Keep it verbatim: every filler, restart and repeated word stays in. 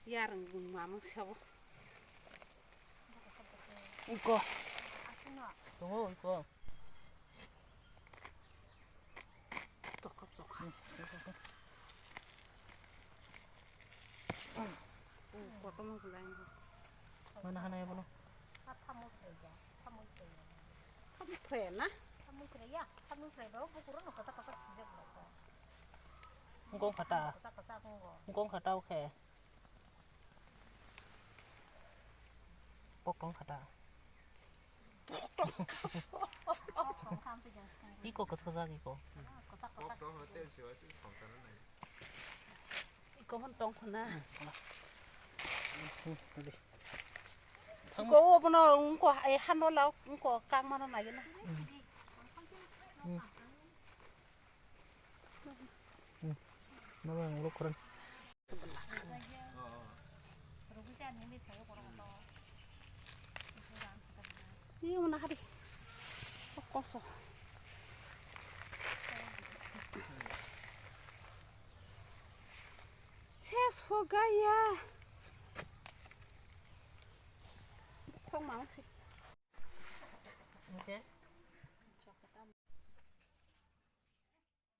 Yarwng bung mamang sabo. Iko. Tongo iko. Tokop tokha. Kotorma belai. Mana hana ya bono. Tamo phe na? Tamo phe ya. Tamo phe do bukuro no kata kata sijak lo. Ngkong khata. Kata kata ngkong. Ngkong khata oke. Pok tong khata. Iko kwchak kwchak iko. Iko hwn tong khna. Iko obono ngko, eh, hano lao ngko kangmano nagina. Nabang ulo koran. Ni mana hari. Koso. Ses ho gaya. Khong mau sih. Oke.